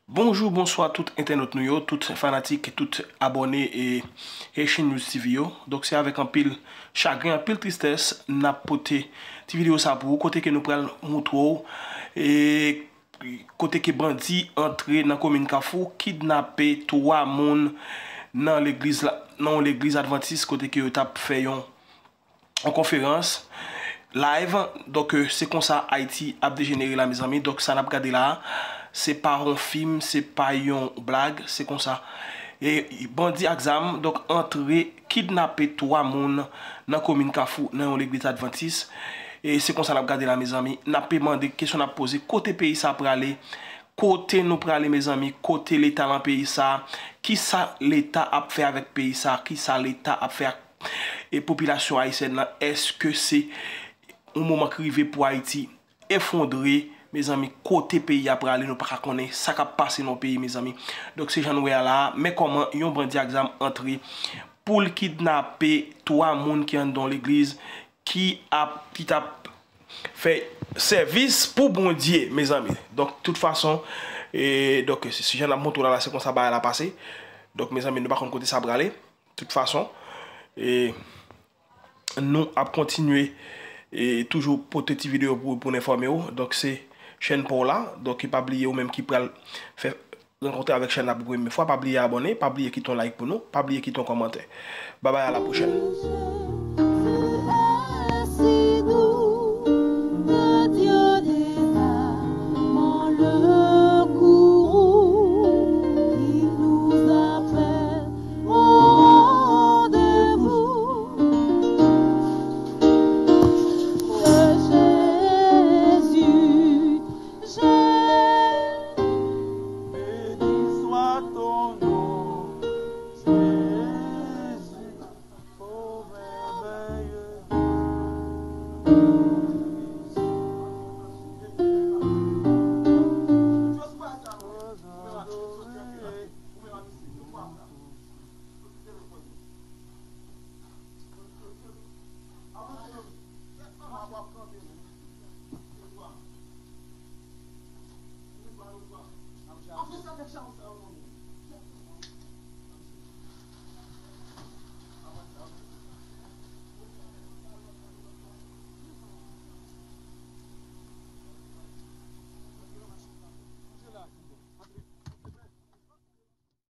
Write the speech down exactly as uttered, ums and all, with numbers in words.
Bonjou, bonswa tout entènot nou yo, tout fanatik, tout abòne e Haitian News T V yo. Donk se avèk anpil chagren, anpil tristès n ap pote ti videyo sa pou ou, kote ke nou pral moutre w e kote ke bandi antre nan komin Kafou, kidnape twa moun nan legliz la, nan yon legliz advantis, kote ke yo t ap fè yon yon konferans live. Donk, euh, se konsa Ayiti ap dejenere la, mezanmi. Donk, sa n ap gade la a, se pa yon fim, se pa yon blag, se konsa. E bandi ak zam, donk, antre kidnape twa moun nan komin Kafou, nan yon legliz advantis. E se konsa n ap gade la, mezanmi. N ap mande kesyon, n ap poze, kote peyi sa prale? Kote nou prale, mezanmi? Kote Leta nan peyi sa? Kisa Leta ap fè avèk peyi sa? Kisa Leta ap fè ak e popilasyon ayisyèn nan? Èske se yon moman ki rive pou Ayiti efondre? Mezanmi, kote peyi a prale, nou pa ka konnen sa k ap pase nan yon peyi, mezanmi. Donk, se jan nou wè a la a, men kòman yon bandi ak zam antre pou l kidnape twa moun ki anndan yon legliz ki ap, ki t ap fè sèvis pou Bondye, mezanmi. Donk, tout fason, e, donk, se, se jan n ap montre w la, la, se konsa bagay la pase. Donk, mezanmi, nou pa konn kote sa prale. Tout fason, e, nou ap kontinye e toujou pote ti videyo pou, pou n enfòme w. Donk, se chèn pa w la. Donk, pa bliye ou menm ki pral fè rankontre avèk chèn la pou premye fwa, pa bliye abòne, pa bliye kite yon like pou nou, pa bliye kite yon kòmantè. Babay, a la pwochèn.